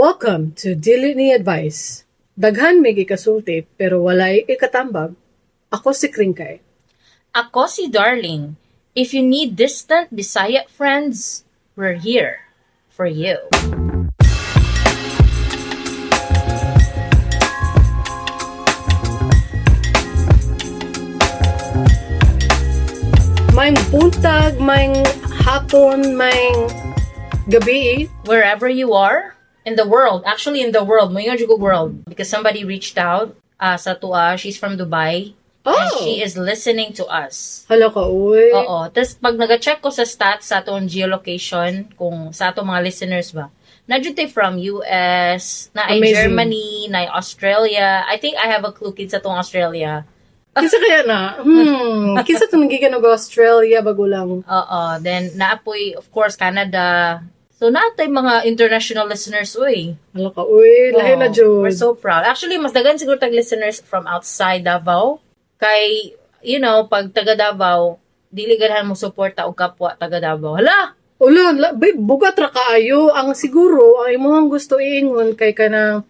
Welcome to Dili Ni Advice. Daghan may gikasulti pero walay ikatambag. Ako si Kringkay. Ako si Darling. If you need distant Bisaya friends, we're here for you. Maayong buntag, maayong hapon, maayong gabi. Wherever you are in the world, actually in the world, moingon jud ko world because somebody reached out sa atoa. She's from Dubai and Oh! she is listening to us. Hala ka, uy. Oo. Tapos pag naga-check ko sa stats sa atong geolocation, kung sa atong mga listeners ba, naa jud tay from US, naay Amazing. Germany, naay Australia. I think I have a clue kinsa tong Australia. Kinsa kaya na? Kinsa itong nagikan og Australia bago lang? Oo. Then, naa poy, of course, Canada. So, naa tay mga international listeners, uy. Hala ka, uy. Lahi na Oo. jud. We're so proud. Actually, mas daghan siguro tag listeners from outside Davao. Kay, pag taga Davao, dili ganahan mo suporta og kapwa taga Davao. Hala! Ulo, babe, bugat ra kaayo. Ang siguro, ang imuhang gusto iingon kay kanang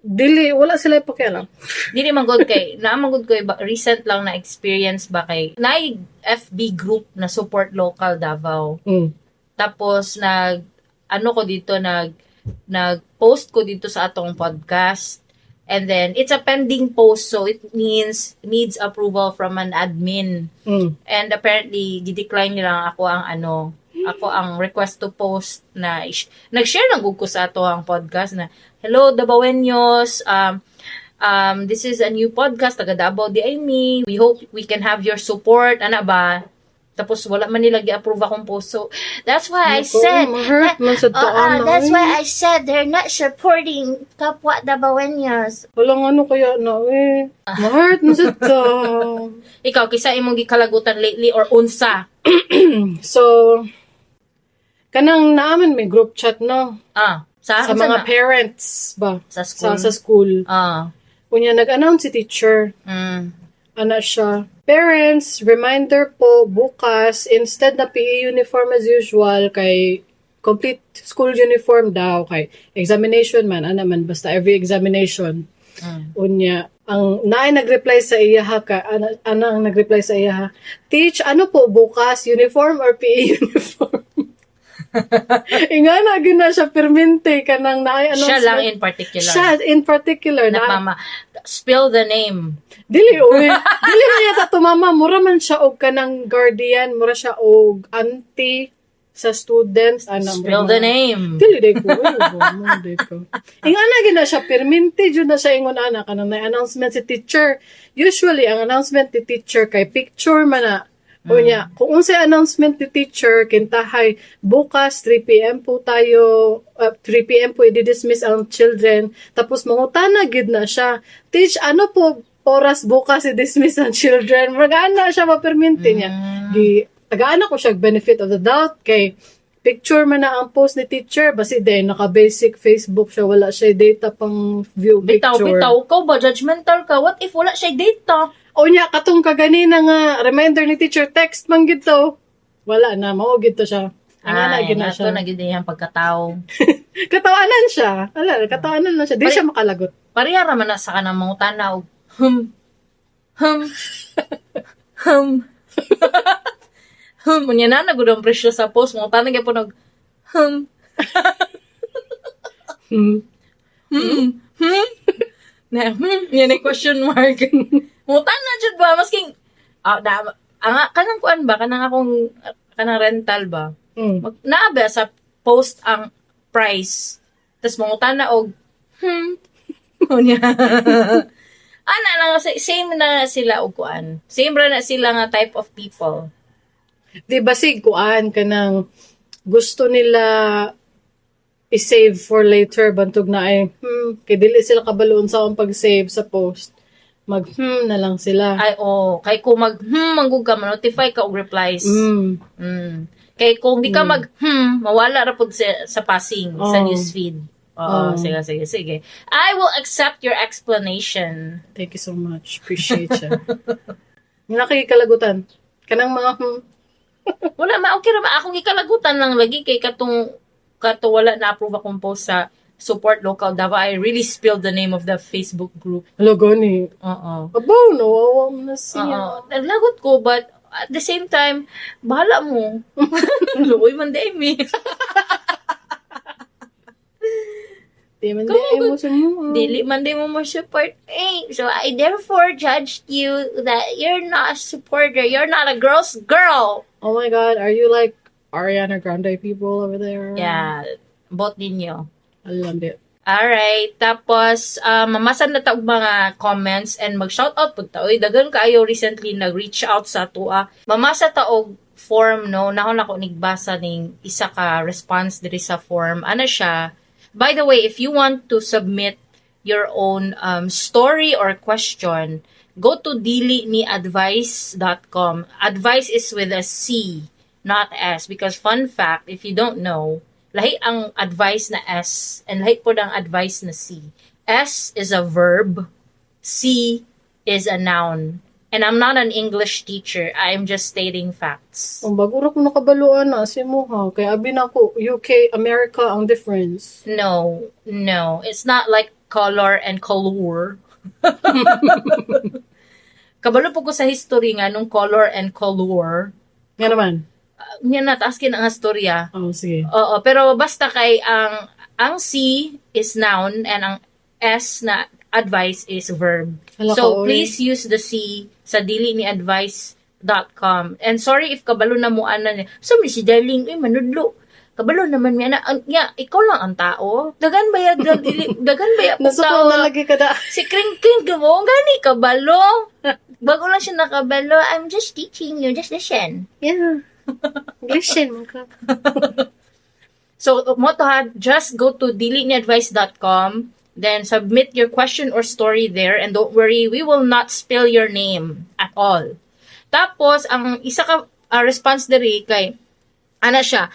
dili, wala sila pakialam. Dili man gud kay naa man gud koy recent lang na experience ba kay naay FB group na support local Davao. Tapos nag ano ko dito, nag post ko dito sa atong podcast. And then it's a pending post, so it means needs approval from an admin. And apparently gi-decline nila ako ang ano, ako ang request to post na nag-share lang gud ko sa ato ang podcast na hello Dabawenyos, this is a new podcast, taga Davao diay mi, we hope we can have your support, ana ba. Tapos wala man nila gi-approve akong post, so that's why I Naku, said ma-hurt man sa taan na, That's uy. why I said they're not supporting kapwa Dabawenyos. Walang ano kaya na, eh. Ma-hurt man sa taan. Ikaw, kinsa imong gikalagutan lately or unsa? So, kanang naa man may group chat, no? Ah, sa, Sa unsa mga na? parents ba? Sa school. Sa school. Unya, nag-announce si teacher. Ana siya. Parents, reminder po, bukas, instead na PE uniform as usual, kay complete school uniform daw, kay examination man, ana man, basta every examination. Unya, ang naay nag-reply sa iya ha, ka, ana ang nag-reply sa iya ha, "Teach, ano po bukas, uniform or PE uniform?" Ingana, gyud na siya, permente, kanang naay Siya announcement. lang in particular. Siya in particular. Na mama. Spill the name. Dili, uy. Dili man yata to mama. Mura man siya og kanang guardian. Mura siya og auntie sa students. Ana, mura Spill the man. name. Dili day ko. Uy, mo, day ko. Ingana gyud na siya. Permente jud na siya ingon ana. Kanang na announcement si teacher. Usually, ang announcement ni teacher kay picture man na. Unya, kung unsay announcement ni teacher, kintahay, bukas 3 p.m. po tayo, 3 p.m. po i-dismiss ang children. Tapos mangutana gyud na siya. "Teach, ano po oras bukas i-dismiss ang children?" Magaan siya, maperminti niya. Di, tagaan ko siya benefit of the doubt kay picture man na ang post ni teacher. Basi day, naka-basic Facebook siya, wala siya data pang view Bitaw, picture. bitaw. Ikaw ba, judgmental ka? What if wala siya data? O niya, katong kaganina nga, reminder ni teacher, text man gito. Wala na, mao gito siya. Ang ana, Ay, gid na nga siya. to, na gyud iyang pagkatao. Katawanan siya. Ala, katawanan lang siya. Di siya makalagot. Pareha ra man na sa kanang mangutana og hmm. Unya na nagud ang presyo sa post, mangutana gyapon og hmm. Na yan ay question mark. Mangutana jud ba masking na, ang kanang kuan ba, kanang akong kanang rental ba. Mag, naa ba sa post ang price. Tapos mangutana og hmm. Unya. Ana lang same na sila og kuan. Same ra na sila nga type of people. Di ba sig kuan kanang gusto nila i-save for later bantog na ay kay dili sila kabalo unsa ang pag-save sa post. Mag na lang sila. Ay oh, kay kung mag manggug ka, ma-notify ka og replies. Kay kung di ka mag mawala ra pud sa passing sa newsfeed. Oo, sige, sige, sige. I will accept your explanation. Thank you so much. Appreciate you. Nakikalagutan. Kanang mga Wala ma, okay ra ba? Akong gikalagutan lang lagi kay katong kato wala na approve akong post sa Support Local Davao. I really spilled the name of the Facebook group. Hala, gani. Oo. Abaw, nawawa mo na siya. Oo. Naglagot ko, but at the same time, bahala mo. Luoy man diay mi. Di man Kamo di mo sa mo. Dili man diay mo mo support. Eh, so I therefore judged you that you're not a supporter. You're not a girl's girl. Oh my God, are you like Ariana Grande people over there? Yeah, both ninyo. Alam di. Alright, tapos mamasa na ta og mga comments and mag-shoutout pud ta. Oy, daghan kaayo recently nag-reach out sa atoa. Mamasa ta og form, no, nahon ako nigbasa ning isa ka response diri sa form. Ano siya? By the way, if you want to submit your own story or question, go to diliniadvice.com. Advice is with a C, not S. Because fun fact, if you don't know, lahi ang advice na S and lahi pod ang advice na C. S is a verb, C is a noun. And I'm not an English teacher. I'm just stating facts. Ang bago ra ko nakabaluan na si mo ha. Kay abi na ko UK, America ang difference. No. It's not like color and color. Kabalo pod ko sa history nga nung color and color. Nga naman. Nga na, taas ang istorya. Oh, sige. Oo, pero basta kay ang C is noun and ang S na advice is verb. Hala So ka, oy. Please use the C sa diliniadvice.com. And sorry if kabalo na mo ana niya. So mi si Darling, uy, manudlo. Kabalo naman mi ana. Nya, ikaw lang ang tao. Dagan ba ya dili dagan ba ya pug Nasuko tao? na lagi ka da. Si Kring Kring mo gani kabalo. Bago lang siya nakabalo. I'm just teaching you. Just listen. Yeah. Listen mo ka. So, mao to ha, just go to diliniadvice.com, then submit your question or story there, and don't worry, we will not spill your name at all. Tapos, ang isa ka response diri kay, ana siya,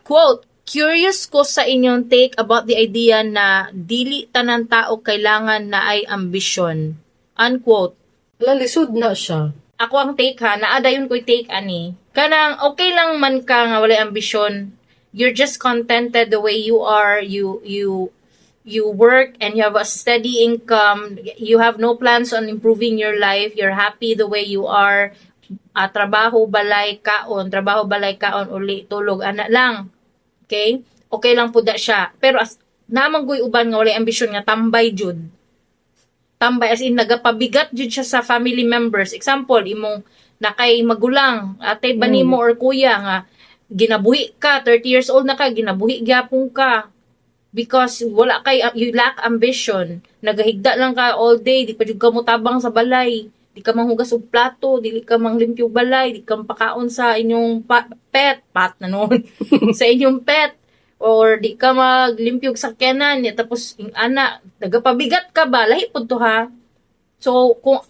quote, "Curious ko sa inyong take about the idea na dili tanan tao kailangan naay ambisyon." Unquote. Hala, lisod na siya. Ako ang take ha, naa dayon ko'y take ani. Kanang okay lang man ka nga walay ambisyon. You're just contented the way you are. You work and you have a steady income. You have no plans on improving your life. You're happy the way you are. Trabaho, balay, kaon, trabaho, balay, kaon, uli, tulog, ana lang. Okay? Okay lang pud siya. Pero as naa man goy uban nga walay ambisyon nga tambay jud. Tambay as in nagapabigat jud siya sa family members. Example, imong nakay magulang, ate ba nimo or kuya nga ginabuhi ka, 30 years old na ka, ginabuhi gyapon ka because wala kay, you lack ambition. Nagahigda lang ka all day, di pa jud ka motabang sa balay, di ka manghugas og plato, dili ka manglimpyo og balay, di ka pakaon sa inyong pet, pat na noon, sa inyong pet or di ka maglimpyo og sakyanan ya, tapos yung ana nagapabigat ka ba. Lahi pud to ha. So kung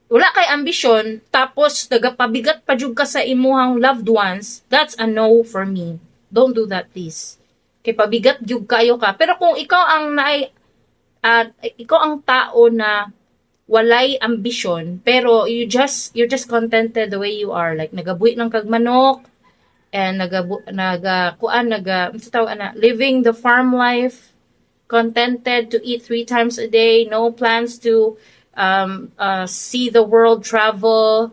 wala kay ambisyon tapos nagapabigat pa jud ka sa imuhang loved ones, that's a no for me. Don't do that, please, kay pabigat jud kayo ka. Pero kung ikaw ang naay ikaw ang tao na walay ambisyon pero you're just contented the way you are, like nagabuhi lang kag manok and naga kuan, naga unsa tawag ana, living the farm life, contented to eat three times a day, no plans to see the world, travel,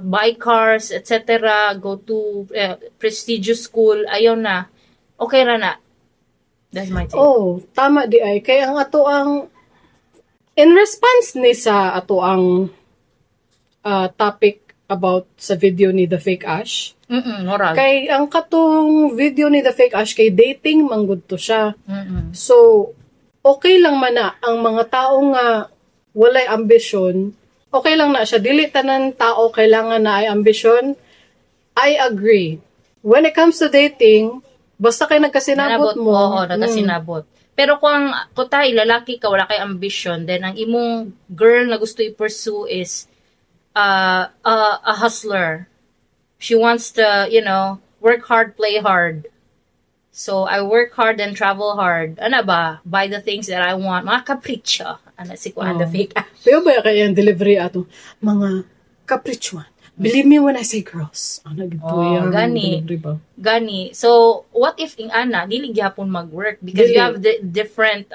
buy cars, etc., go to prestigious school, ayaw na. Okay ra na. That's my take. Oh, tama di ay. Kaya ang ato ang in response ni sa ato ang topic about sa video ni The Fake Ash. Moral. Kay ang katong video ni The Fake Ash kay dating manggod to siya. So, okay lang man na ang mga tao nga walay ambisyon, okay lang na siya. Dili tanan tao kailangan naay ambisyon. I agree. When it comes to dating, basta kay nagkasinabot mo. Oo, nagkasinabot. Pero kung kung tayo, lalaki ka, wala kay ambition, then ang imong girl na gusto i-pursue is a hustler. She wants to work hard, play hard. So, I work hard and travel hard. Ano ba? Buy the things that I want. Mga kapricho. Ano si Kuan, the Oh. Fake. Pero ba kaya ang delivery ato? Mga kaprichuan. Believe me when I say girls. Ano gito Oh, yan? gani. Delivery ba? Gani. So, what if ing ana dili gyapon mag-work because Dili. You have the different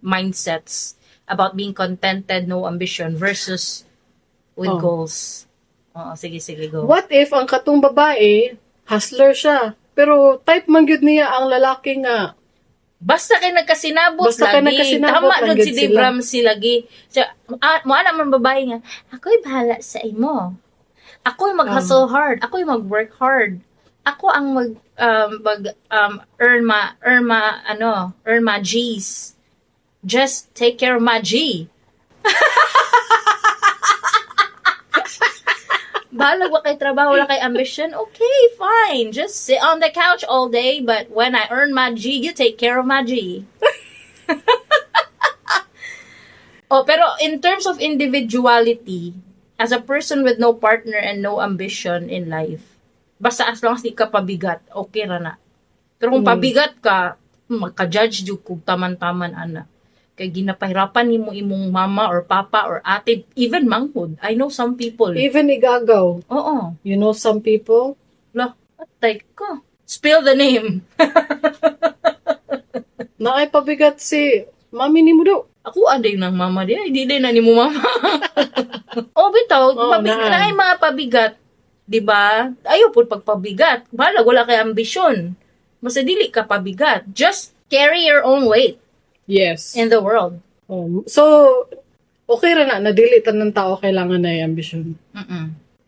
mindsets about being contented, no ambition versus with goals. Oo, sige, sige, go. What if ang katong babae, hustler siya, pero type man gyud niya ang lalaki nga Basta kay nagkasinabot Basta kay lagi. nagkasinabot Tama lang doon gid si Dave sila. Ramsey lagi. So, mo ana man babae nga, "Ako'y bahala sa imo. Ako'y mag-hustle hard. Ako'y mag-work hard. Ako ang mag earn ma ano, earn ma G's. Just take care of my G. Bahala wa kay trabaho, wala kay ambition. Okay, fine. Just sit on the couch all day, but when I earn my G, you take care of my G." Oh, pero in terms of individuality, as a person with no partner and no ambition in life, basta as long as di ka pabigat, okay ra na. Pero kung pabigat ka, magka-judge jud kog taman-taman ana. Kay ginapahirapan nimo imong mama or papa or ate, even manghod. I know some people. Even igagaw. Oo. You know some people? Lah, atay ko. Spill the name. Naay pabigat si mami nimo do. Ako aday ng mama di ay, di day na nimo mama. Oh, bitaw, Oo, naa. Naay mga pabigat, 'di ba? Ayaw pud pagpabigat. Bahala wala kay ambisyon. Basta dili ka pabigat. Just carry your own weight in the world. So okay ra na dili tanan tao kailangan na ambisyon.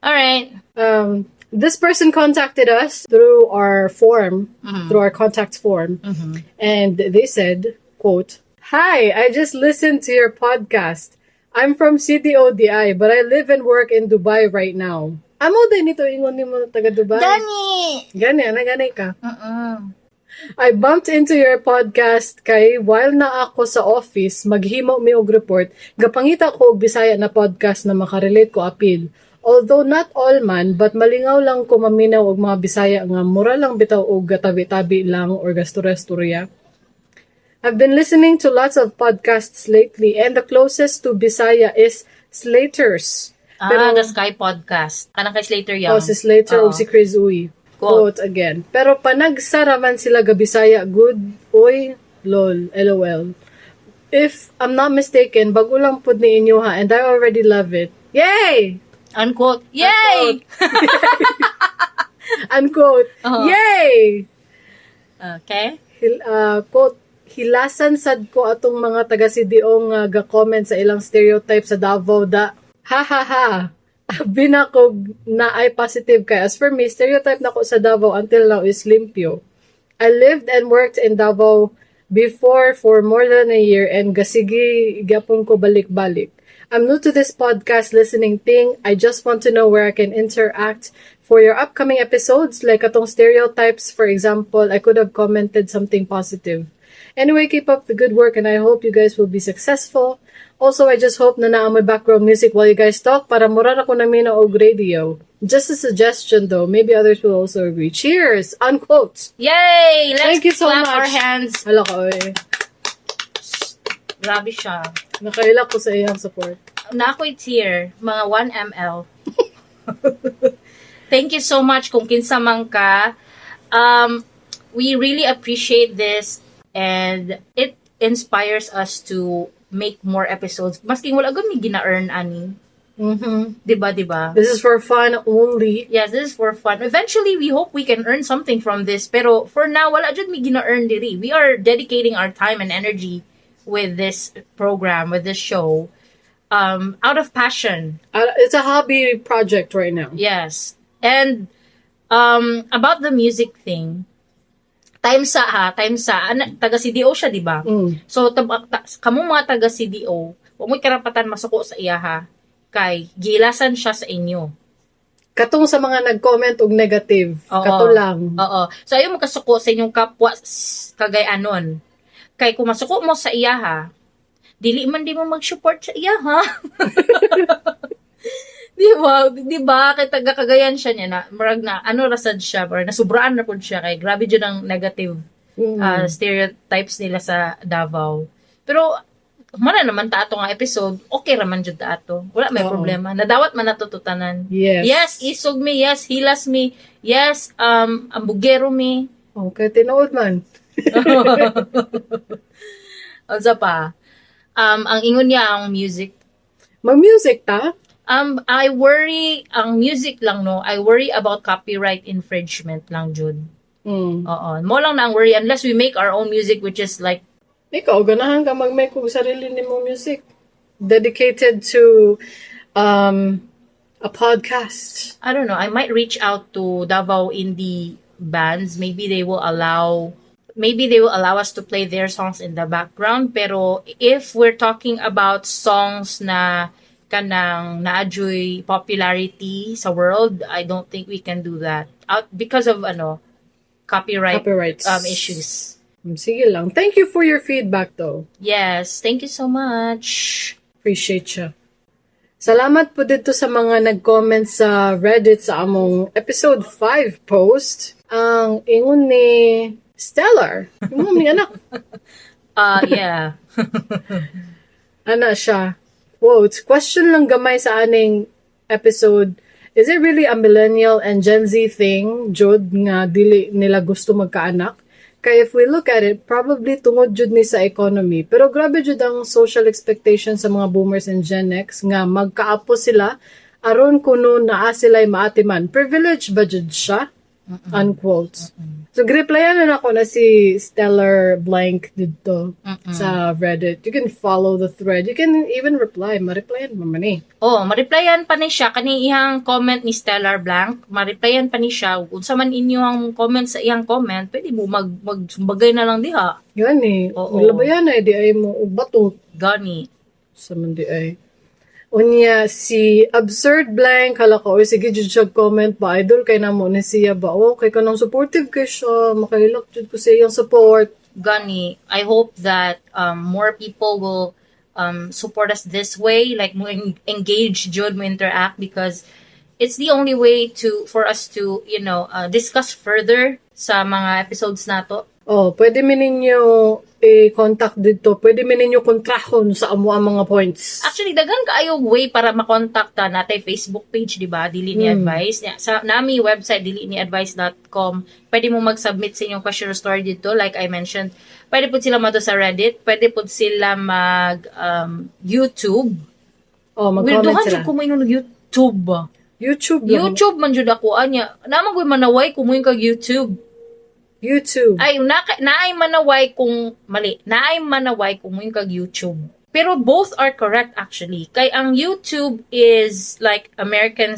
All right. This person contacted us through our form, through our contact form, and they said, quote, "Hi, I just listened to your podcast. I'm from CDODI, but I live and work in Dubai right now." Amo din nito ingon nimo taga Dubai. Gani! Gani, ana gani ka. "I bumped into your podcast kay while na ako sa office maghimo mi og report, gapangita ko og Bisaya na podcast na makarelate ko apil. Although not all man, but malingaw lang ko maminaw og mga Bisaya nga mura lang bitaw og gatabi-tabi lang or gastorya-storya. I've been listening to lots of podcasts lately and the closest to Bisaya is Slater's." Ah, Pero- the Sky Podcast. Kanang kay Slater Young. Oh, si Slater Oo. O si Chris Uy. Quote. Quote again. "Pero panagsara man sila gabisaya good oy lol lol. If I'm not mistaken, bago lang pud ni inyo ha and I already love it. Yay!" Unquote. Yay! Unquote. Oo. Yay! Okay. Quote, "Hilasan sad ko atong mga taga CDO nga ga-comment sa ilang stereotype sa Davao da. Ha ha ha. Abi na ko na ay positive kay as for me, stereotype nako sa Davao until now is limpyo. I lived and worked in Davao before for more than a year and gasige gyapon ko balik-balik. I'm new to this podcast listening thing. I just want to know where I can interact for your upcoming episodes, like atong stereotypes, for example. I could have commented something positive. Anyway, keep up the good work and I hope you guys will be successful. Also, I just hope na naa may background music while you guys talk para mura ra ko naminaw og radio. Just a suggestion though, maybe others will also agree. Cheers!" Unquote. Yay! Let's Thank you so clap much. our hands. Hala ka, oy. Grabe siya. Nakailak ko sa iyang support. Na ako'y tear, mga 1 ml. Thank you so much kung kinsa man ka. We really appreciate this and it inspires us to make more episodes. Masking wala gud mi gina-earn ani. 'Di ba, 'di ba? This is for fun only. Yes, this is for fun. Eventually, we hope we can earn something from this. Pero for now, wala jud mi gina-earn diri. We are dedicating our time and energy with this program, with this show, out of passion. It's a hobby project right now. Yes. And about the music thing, time sa ha, time sa ana, taga CDO siya, di ba? Mm. So kamo mga taga CDO, wa mo'y karapatan masuko sa iya ha kay gilasan siya sa inyo. Katong sa mga nag-comment og negative, Oo. Kato lang. Oo. So ayaw mo kasuko sa inyong kapwa Cagayanon. Kay kung masuko mo sa iya ha, dili man di mo mag-support sa iya ha. Di ba? Di ba? Kay taga Cagayan siya niya na murag na ano rasad siya or nasubraan na pud siya kay grabe jud ang negative stereotypes nila sa Davao. Pero Mana naman ta ato nga episode, okay ra man jud ta ato. Wala may problema. Nadawat man nato to tanan. Yes, isog mi, yes, hilas mi, yes, ambugero mi. Okay, tinuod man. Unsa pa? Ang ingon niya ang music. Mag-music ta? I worry, ang music lang, no, I worry about copyright infringement lang, jud. Oo. Mao lang na ang worry unless we make our own music, which is like, Ikaw, ganahan ka mag-make og sarili nimo music. Dedicated to a podcast. I don't know, I might reach out to Davao indie bands. Maybe they will allow us to play their songs in the background. Pero if we're talking about songs na kanang naadyoy popularity sa world, I don't think we can do that. Out because of ano, copyright Copyrights. Issues. Sige lang. Thank you for your feedback, though. Yes, thank you so much. Appreciate siya. Salamat po dito sa mga nag-comment sa Reddit sa among episode 5 post. Ang ingon ni Stellar. Ingon ni anak. Yeah. Ana siya. Quote, "Question lang gamay sa aning episode. Is it really a millennial and Gen Z thing, jud, nga dili nila gusto magkaanak? Kay if we look at it, probably tungod jud ni sa economy. Pero grabe jud ang social expectation sa mga boomers and Gen X nga magkaapo sila aron kuno naa sila'y maatiman. Privilege ba jud siya?" Unquote. So, gi-replyan na nako na si Stellar Blank dito sa Reddit. You can follow the thread. You can even reply. Ma-replyan mo man eh. Oh, ma-replyan pa ni siya kani iyang comment ni Stellar Blank, ma-replyan pa ni siya. Unsa man inyo ang comment sa iyang comment, pwede mo magsumbagay na lang diha. Yan eh. Oo. Labayan eh. Di ay mo og bato. Gani. Sa man di ay. Unya, si Absurd Blank, hala ka, oy, sige, jud siya comment ba, idol kay namo ni siya ba, oh, kay kanang supportive kay siya, makahilak jud ko sa iyang support. Gani. I hope that more people will support us this way, like mo engage jud, mo interact, because it's the only way to for us to discuss further sa mga episodes nato. Oh, pwede mi ninyo i-contact dito. Pwede mi ninyo kontrahon sa amo ang mga points. Actually, daghan kaayo way para makontak ta natay Facebook page, di ba? Dili ni Advice. Ya, sa nami website diliniadvice.com. Pwede mo mag-submit sa inyong question or story dito, like I mentioned. Pwede po sila madto sa Reddit, pwede po sila mag YouTube. Oh, mag-comment Weirduhan sila. jud ko mo nag YouTube. YouTube lang. YouTube man jud ako anya. Naman ko'y manaway kung mo kag YouTube. YouTube. Ay, naay manaway kung mali. Naay manaway kung mo kag YouTube. Pero both are correct, actually. Kay ang YouTube is like American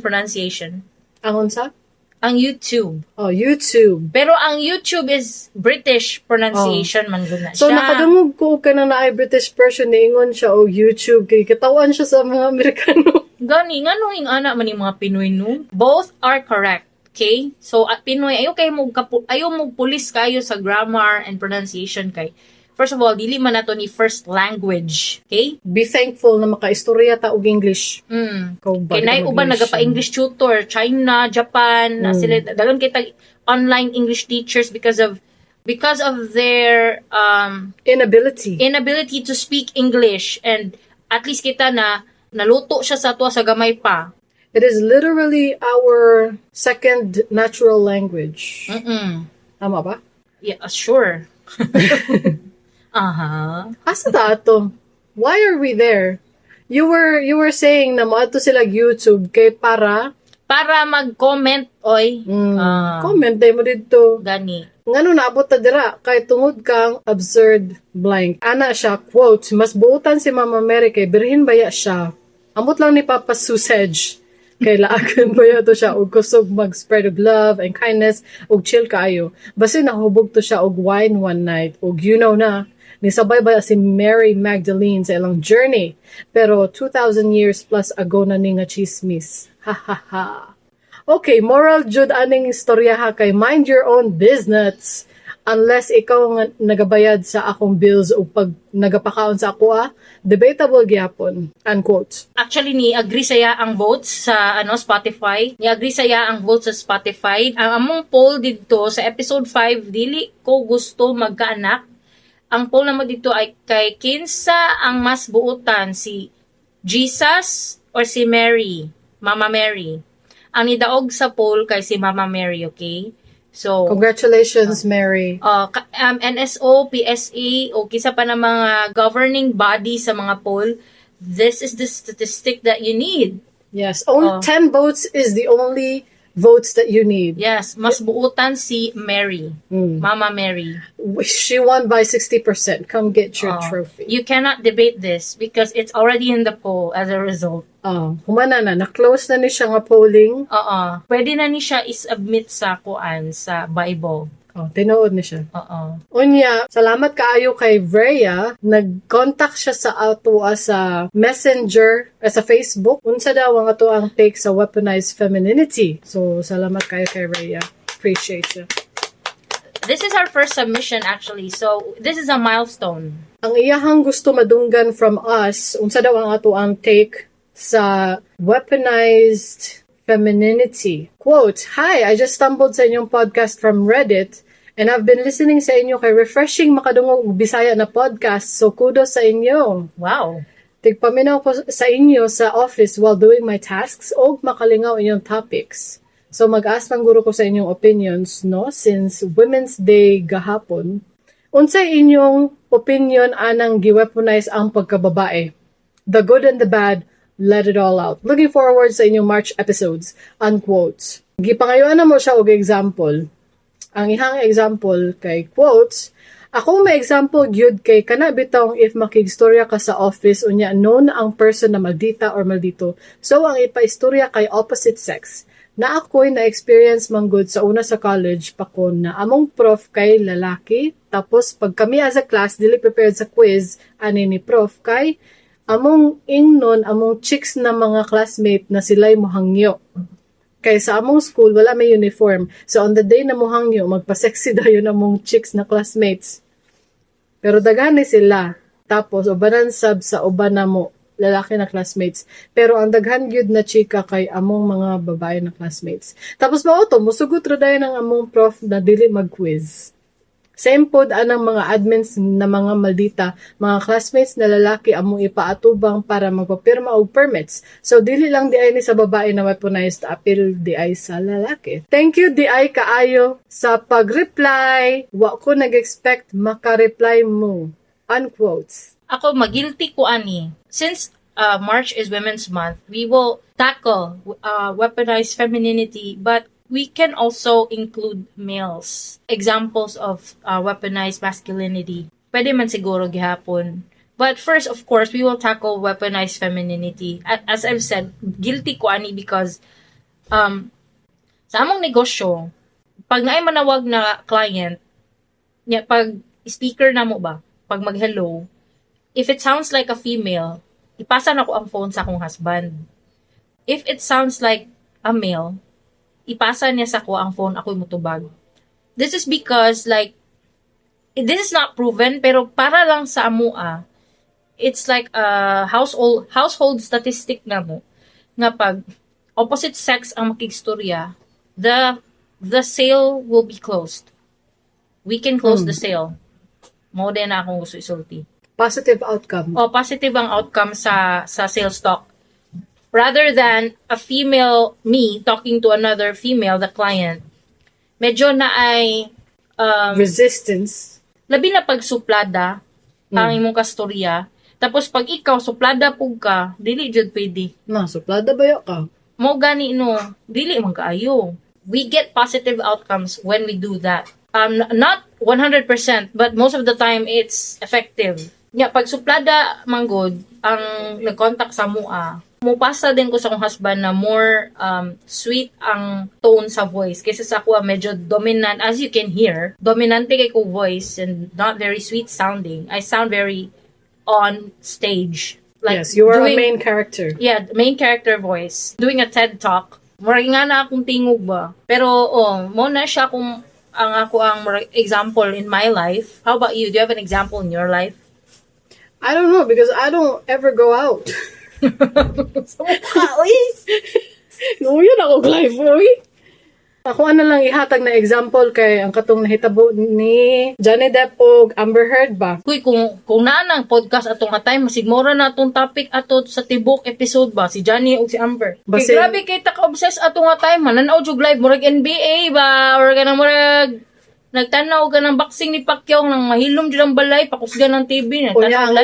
pronunciation. Ang unsa? Ang YouTube. Oh, YouTube. Pero ang YouTube is British pronunciation man gud na So siya. nakadungog ko ka na naay British person, niingon siya og YouTube kay katawan siya sa mga Amerikano. Gani, ngano yung ana man yung mga Pinoy, no? Both are correct. Okay? So, at Pinoy, ayaw mo pulis kayo sa grammar and pronunciation kay first of all, dili man nato ni first language. Okay? Be thankful na makaistorya ta og English. Ikaw ba? Kay naay uban nagapa-English tutor, China, Japan, na sila daghang kita online English teachers because of their Inability. Inability to speak English, and at least kita na naluto siya sa ato sa gamay pa. It is literally our second natural language. Tama ba? Yeah, sure. Aha. Asa ta ato? Why are we there? You were saying na moadto sila YouTube kay para Para mag-comment oy. Ah. Comment day mo dito. Gani. Ngano naabot ta dira kay tungod kang Absurd Blank. Ana siya, quote, "Mas buutan si Mama Mary kay birhen baya siya. Amot lang ni Papa Susage. Kay laagan baya to siya og kusog mag-spread of love and kindness og chill kaayo. Basin nahubog to siya og wine one night og you know na nisabay baya si Mary Magdalene sa ilang journey. Pero 2,000 years plus ago na ni nga chismis. Ha ha ha. Okay, moral jud aning istorya ha kay mind your own business. Unless ikaw nga nagabayad sa akong bills o pag nagapakaon sa ako ah, debatable gyapon." Unquote. Actually, ni agree saya ang votes sa ano Spotify. Ni agree saya ang votes sa Spotify. Ang among poll didto sa episode 5, dili ko gusto magkaanak. Ang poll namo dito ay kay kinsa ang mas buutan, si Jesus or si Mary, Mama Mary. Ang nidaog sa poll kay si Mama Mary, okay? So, Congratulations, Mary. NSO, PSA, o kisa pa ng mga governing body sa mga poll, this is the statistic that you need. Yes, only Oh. 10 votes is the only votes that you need. Yes, mas buutan si Mary. Mama Mary. She won by 60%. Come get your Oh, trophy. You cannot debate this because it's already in the poll as a result. Oh, humana na. Na-close na ni siya nga polling. Oo. Pwede na ni siya isubmit sa kuan, sa Bible. Oh, tinuod ni siya. Oo. Unya, salamat kaayo kay Rhea. Nag-contact siya sa atoa sa Messenger, eh, sa Facebook. Unsa daw ang ato ang take sa weaponized femininity. So, salamat kaayo kay Rhea. Appreciate you. This is our first submission, actually. So, this is a milestone. Ang iyahang gusto madunggan from us, unsa daw ang ato ang take sa weaponized femininity. Quote, "Hi, I just stumbled sa inyong podcast from Reddit and I've been listening sa inyo kay refreshing makadungog og Bisaya na podcast, so kudos sa inyo. Tigpaminaw ko sa inyo sa office while doing my tasks og makalingaw inyong topics. So mag-ask lang guro ko sa inyong opinions, no? Since Women's Day gahapon, unsay inyong opinion anang giweaponize ang pagkababae? The good and the bad, let it all out. Looking forward sa inyong March episodes." Unquote. Gipangayuan na mo siya og example. Ang ihang example kay, quotes, "Ako may example gyud kay kana bitong if makigstorya ka sa office unya known ang person na maldita or maldito. So ang ipaistorya kay opposite sex. Na ako'y na-experience man gud sa una sa college pa ko na among prof kay lalaki. Tapos pag kami as a class dili prepared sa quiz ani ni prof kay among ingnon among chicks na mga classmate na sila'y mohangyo. Kay sa among school wala may uniform. So on the day na mohangyo, magpa-sexy dayon among chicks na classmates. Pero daghan ni sila. Tapos ubanan sab sa uban namo lalaki na classmates. Pero ang daghan gyud na chika kay among mga babae na classmates. Tapos mao to, musugot ra dayon ang among prof na dili mag-quiz. Same pod anang mga admins na mga maldita, mga classmates na lalaki among ipaatubang para magpapirma og permits. So dili lang diay ni sa babae na weaponized, apil diay sa lalaki. Thank you diay kaayo sa pag-reply. Wa ko nag-expect maka-reply mo." Unquotes. Ako, magilty ko ani. Since March is Women's Month, we will tackle weaponized femininity, but we can also include males. Examples of weaponized masculinity. Pwede man siguro gihapon. But first, of course, we will tackle weaponized femininity. As I've said, guilty ko ani because sa among negosyo, pag naay manawag na client, niya, pag speaker na mo ba, pag mag-hello, if it sounds like a female, ipasa na ko ang phone sa akong husband. If it sounds like a male, ipasa niya sa ko ang phone, ako'y mutubag. This is because, like, this is not proven, pero para lang sa amua, it's like a household statistic na mo, nga pag opposite sex ang makigstorya, the sale will be closed. We can close the sale. Mao din na akong gusto isulti. Positive outcome. O positive ang outcome sa sales talk. Rather than a female, me talking to another female, the client, medyo na ay Resistance. Labi na pag suplada ang imong kastorya. Tapos pag ikaw suplada pug ka, dili jud pwede. Na, suplada ba ka? Mo gani no, dili man kaayo. We get positive outcomes when we do that. Not 100%, but most of the time it's effective. Nya pag suplada manggod ang nag-contact sa mua, mupasa din ko sa akong husband na more sweet ang tone sa voice kaysa sa ako, medyo dominant. As you can hear, dominante kay ko voice and not very sweet sounding. I sound very on stage. Like Yes, you are doing, a main character. Yeah, main character voice. Doing a TED Talk. Murag nga na akong tingog ba. Pero, oh, mo na siya kung ang ako ang murag example in my life. How about you? Do you have an example in your life? I don't know because I don't ever go out. Sa mukha, uy! No, yun ako life, oy. Ako ano lang ihatag na example kay ang katong nahitabo ni Johnny Depp og Amber Heard ba? Kuy, kung naa nang podcast ato nga time, masigmura na atong topic ato sa tibok episode ba, si Johnny ug si Amber. Kay grabe kay ta ka-obsess ato nga time, mananaw jud live murag NBA ba or kanang murag nagtanaw ka ng boxing ni Pacquiao nang mahilom jud ang balay, pakusgan ng TV Unya nagtanaw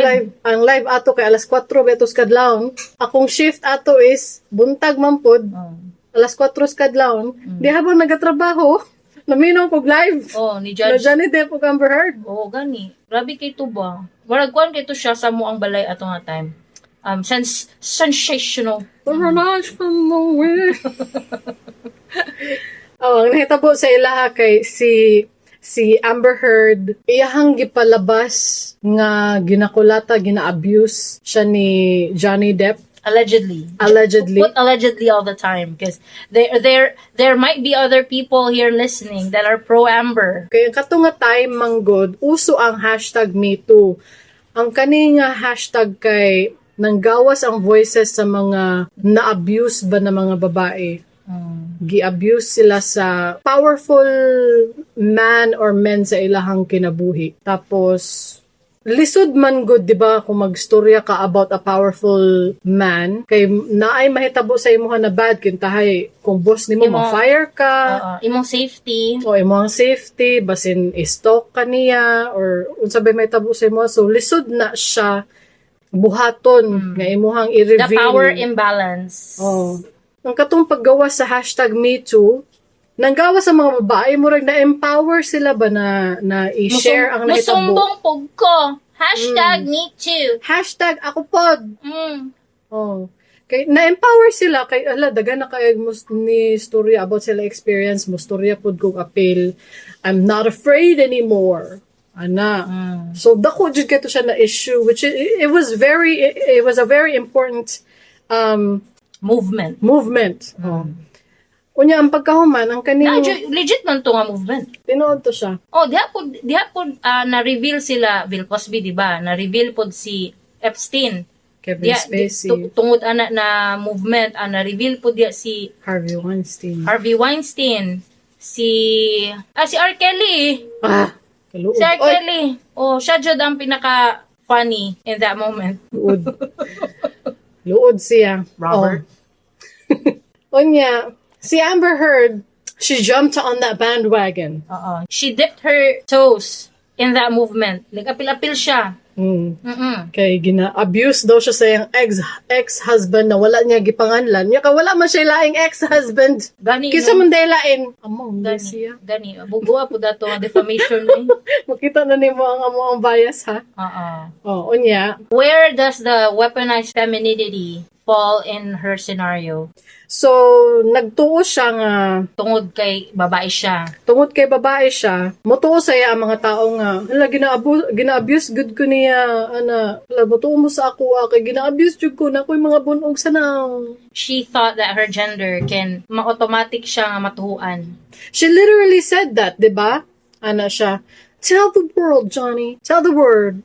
ang live. live ato kay alas 4 betos kadlawon. Akong shift ato is buntag man pod, alas 4 sa kadlawon. Di habang nagatrabaho, naminaw kog live. Oh, ni Na Judge. Johnny Depp ug Amber Heard. Oo, gani. Grabe kay to ba? Murag kuan kay to siya sa mo ang balay ato nga time. Sensational. The runners from the way. Oh, ang nahitabo sa ilaha kay si Amber Heard, iyahang gipalabas nga ginakulata, gina-abuse siya ni Johnny Depp. Allegedly. Allegedly. Put "allegedly" all the time because there might be other people here listening that are pro Amber. Kaya kato nga time manggod, uso ang #MeToo. Ang kani nga hashtag kay nanggawas ang voices sa mga na-abuse ba na mga babae. Gi-abuse sila sa powerful man or men sa ilahang kinabuhi. Tapos, lisod man gud, di ba, kung magstorya ka about a powerful man kay naay mahitabo sa imuha na bad kintahay kung boss nimo ma-fire ka Oo, imong safety. O imong safety, basin i-stalk ka niya or unsa bay mahitabo sa imo. So lisod na siya buhaton nga imuhang i-reveal. The power imbalance. Oh. Ang katong paggawa sa #MeToo, nanggawa sa mga babae, murag na-empower sila ba na i-share ang nahitabo. Musumbong pug ko. #MeToo. #AkoPod. Oh. Kay na-empower sila kay ala, daghan na kay mo ni story about sila experience mo, storya pod kog appeal. "I'm not afraid anymore." Ana. So dako jud kay to siya na issue, which it was a very important Movement. Movement. Oh. Unya ang pagkahuman ang kaning Na, legit man to nga movement. Tinuod to siya. Oh, diha pod na-reveal sila Bill Cosby, di ba? Na-reveal pod si Epstein. Kevin Diha, Spacey, tungod ana na movement, na-reveal pod diha si Harvey Weinstein. Harvey Weinstein, si R. Kelly. Ah, kaluod. Si R. Oy, Kelly. Oh, siya jud ang pinaka funny in that moment. Luod. Luod siya. Robert. Oh. Unya, si Amber Heard, she jumped on that bandwagon. Oo. She dipped her toes in that movement. Like apil-apil siya. Kay gina-abuse daw siya sa iyang ex-husband na wala niya gipanganlan. Nya ka wala man siya laing ex-husband. Gani, Kinsa no? man day lain? Among Gani, siya. gani. Bugua po dato ang defamation ni. Makita na nimo ang amo ang bias ha. Oo. Oh, unya. Where does the weaponized femininity fall in her scenario? So nagtuo siya nga Tungod kay babae siya. Tungod kay babae siya, motuo sa iya ang mga tao nga, "Hala, gina-abuse gud ko niya, ana, hala, motuo mo sa ako ah, kay gina-abuse jud ko na ako'y mga bunog sa naong." She thought that her gender can ma-automatic siya nga matuhuan. She literally said that, di ba? Ana siya, "Tell the world, Johnny. Tell the world.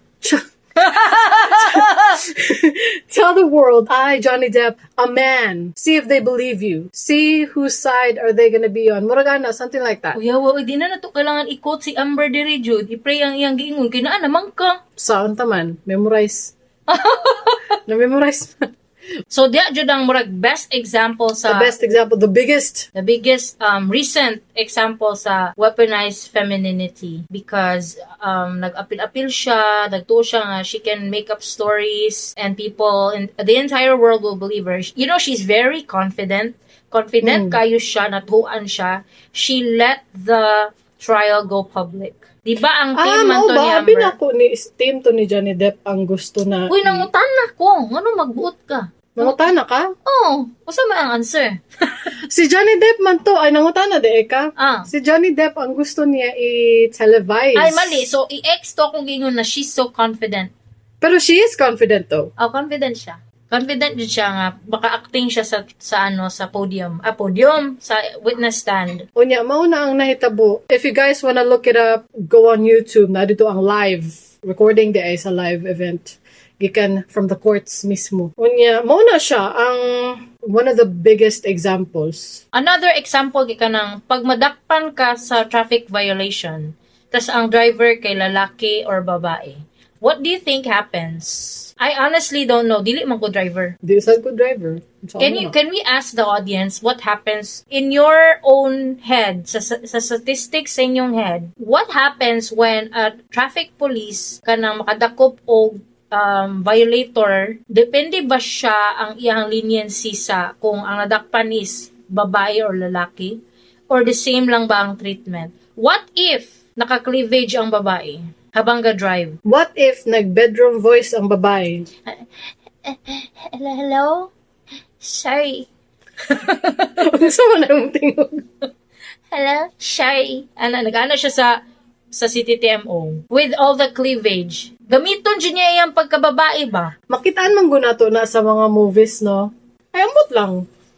Tell the world, I, Johnny Depp, a man. See if they believe you. See whose side are they gonna be on." Murag ana, something like that. Kuya, wa, di na nato kailangan i-quote si Amber diri jud. I-pray ang iyang giingon kay naa naman ka. Saan taman? Memorize. Na-memorize man. So diha jud ang murag best example sa The best example, the biggest. The biggest recent example sa weaponized femininity because nag-apil-apil siya, nagtuo siya nga she can make up stories and people in the entire world will believe her. She's very confident. Confident kayo siya, natuan siya. She let the trial go public. Di ba ang team Ah, man mao to ni ba? Abi Amber? na ko ni team to ni Johnny Depp ang gusto na. Uy, nangutan na ko. Ngano magbuot ka? Nangutana ka? Oh, usa man ang answer? Si Johnny Depp man to, ay nangutana de ka. Ah. Si Johnny Depp ang gusto niya i-televise. Ay, mali. So, i-ex to akong gingon na she's so confident. Pero she is confident though. Oh, confident siya. Confident jud siya nga baka acting siya sa ano, sa podium. Ah, podium sa witness stand. Unya, mao na ang nahitabo. If you guys wanna look it up, go on YouTube. Na dito ang live recording di ay sa live event. Gikan from the courts mismo. Unya, mao na siya ang One of the biggest examples. Another example kay kanang pag madakpan ka sa traffic violation, tas ang driver kay lalaki or babae. What do you think happens? I honestly don't know. Dili man ko driver. Di sad ko driver. Sa Can ako you na. Can we ask the audience what happens in your own head, sa statistics sa inyong head? What happens when a traffic police kanang makadakop og violator? Depende ba siya ang iyang leniency sa kung ang nadakpan is babae or lalaki, or the same lang ba ang treatment? What if naka-cleavage ang babae habang ga-drive? What if nag-bedroom voice ang babae? Hello, hello? Sorry. Unsa man ang tingog? Hello? Sorry. Ano, nag-ano siya sa CTTMO with all the cleavage. Gamiton jud niya iyang pagkababae ba? Makitaan man gud nato na sa mga movies, no? Ay, ambot lang.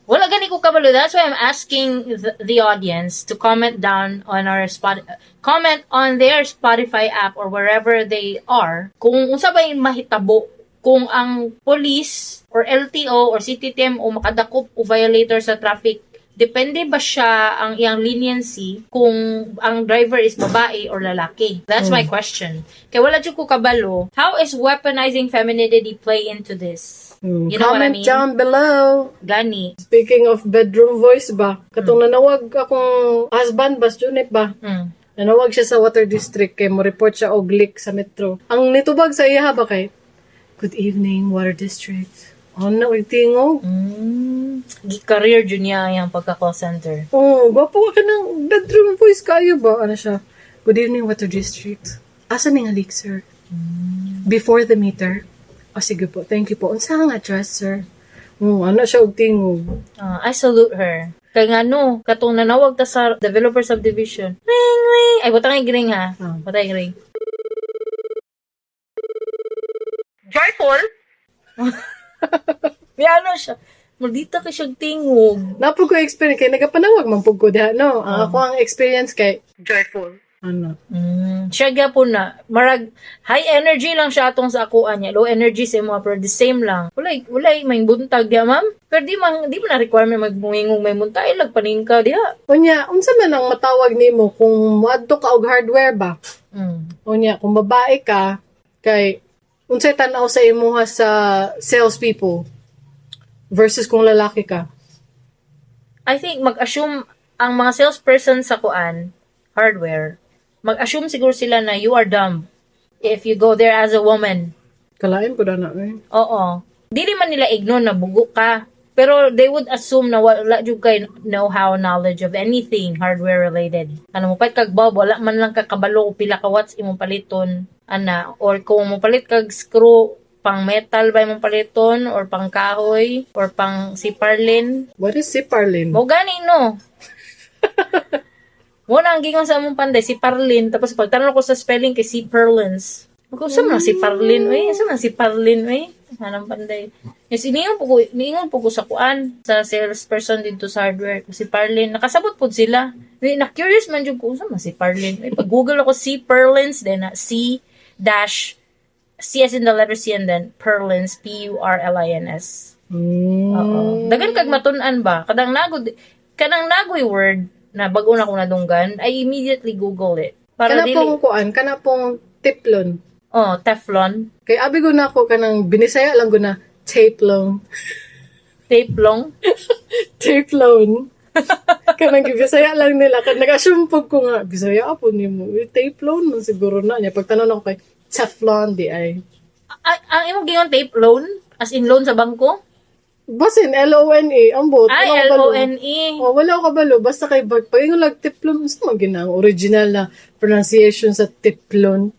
Wala gani ko kabalo. That's why I'm asking the audience to comment down on our spot comment on their Spotify app or wherever they are kung unsa ba yung mahitabo kung ang police or LTO or CTTMO makadakop o violator sa traffic. Depende ba siya ang iyang leniency kung ang driver is babae or lalaki? That's my question. Kaya wala jud ko kabalo. How is weaponizing femininity play into this? You know what I Comment mean? down below. Gani. Speaking of bedroom voice ba, katong nanawag akong husband ba, Junip ba? Nanawag siya sa water district kay mo report siya og leak sa metro. Ang nitubag sa iya ba kay, "Good evening, water district." Ano, tingog. Gi-career jud niya ang pagka-call center. Oh, gwapo ka ng bedroom voice kayo ba? Ano siya? "Good evening, water district. Asa ni nga leak, sir? Before the meter." "Oh, sige po. Thank you po. Unsa ang address, sir?" Oh, ano siya og tingog. Ah, I salute her. Kay nga no, katong nanawag ta sa developer subdivision. Ring, ring. Ay, butang yung ring ha. Ah. Butang yung ring. Joyful? May ano siya. Maldita ka siyang tingog. Naa pud ko experience kay nagapanawag man pud ko diha, no? Ang ako ang experience kay joyful. Ano? Siya gyapon na. Marag, high energy lang siya atong sa akuan niya. Low energy sa imo, pero the same lang. Walay, may buntag diya, ma'am. Pero di man na requirement magbungingong may buntag. Ay, lagpaning ka diha. Unya, unsa man ang matawag nimo kung moadto ka og hardware ba? Unya, kung babae ka, kay unsay tan-aw sa imuha sa salespeople versus kung lalaki ka? I think mag-assume ang mga salesperson sa kuan, hardware, mag-assume siguro sila na you are dumb if you go there as a woman. Kalain po na eh. Oo. Dili man nila ignore na bugo ka. Pero they would assume na wala jud kay know-how, knowledge of anything hardware related. Ano mo kag bulb, wala man lang ka kabalo kung pila ka watts imong paliton ana, or kung mo palit kag screw, pang metal ba imong paliton or pang kahoy or pang siparlin. What is siparlin? Mo gani no. Mo na ang gingon sa among panday si Parlin, tapos pagtanong ko sa spelling kay si Perlins. Ako sa man si Parlin oy, sa man si Parlin oy. Anong panday. Yes, niingon po ko sa kuan sa salesperson dito sa hardware ko si Parlin. Nakasabot pod sila. Di, na curious man jud ko unsa man si Parlin. Ay, pag Google ako si Perlins, then na C dash C as in the letter C and then Perlins, P U R L I N S. Oo. Dagan kag matun-an ba? Kadang nagod kanang nagoy word na bago na akong nadunggan, I immediately Google it. Para Kana dili pong kuan, kana pong Teflon. Oh, Teflon. Kay abi ko na ako kanang binisaya lang ko na tape long. Tape long. Tape loan. Kanang gibisaya lang nila. Kan nag-assume pag ko nga, Bisaya po nimo. Eh, tape loan man siguro na niya. Pagtanong ako kay Teflon di ay. Ay, ang imong gingon tape loan, as in loan sa bangko? Basin, L-O-N-E. Ambot. Ay, wala ko kabalo. L-O-N-E. Oh, wala ko kabalo. Basta kay pag ingon lang Teflon, unsa man ginang original na pronunciation sa Teflon?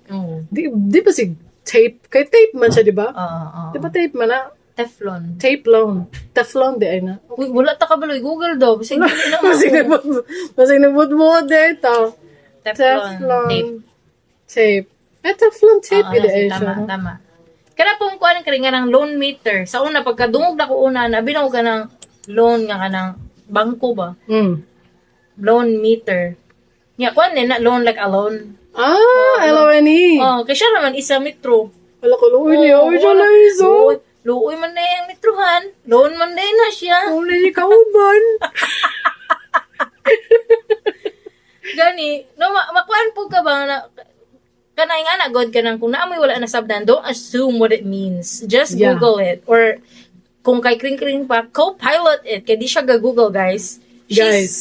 Di ba si tape? Kay tape man siya, di ba? Oo, oo. Di ba tape man na? Teflon. Tape loan. Teflon di ay na. Uy, wala ta kabalo. Google daw. Bisag dili na Masig ako. Masig nabot dito. Teflon. Teflon. Tape. Tape. Eh, Teflon tape Oo, gid ay tama, siya. tama. Kana pong kuan kani nga ng loan meter. Sa una pagkadungog na ko una, nabi na ko kanang loan nga kanang bangko ba? Loan meter. Nya kuan ni na loan like a loan. Ah, L-O-N-E. Oh, kay siya naman isa metro. Wala ko luoy niya. Uy, siya wala. lang iso. Oo. Luoy man na yung mitruhan. Loan man na na siya. Wala niya kauban. Gani, no, makuan po ka ba na, kanay nga na, God ka nang, kung naamoy wala na sabdan, don't assume what it means. Just Google it. Or, kung kay kring-kring pa, co-pilot it. Kaya di siya ga-Google, guys. She's, Guys.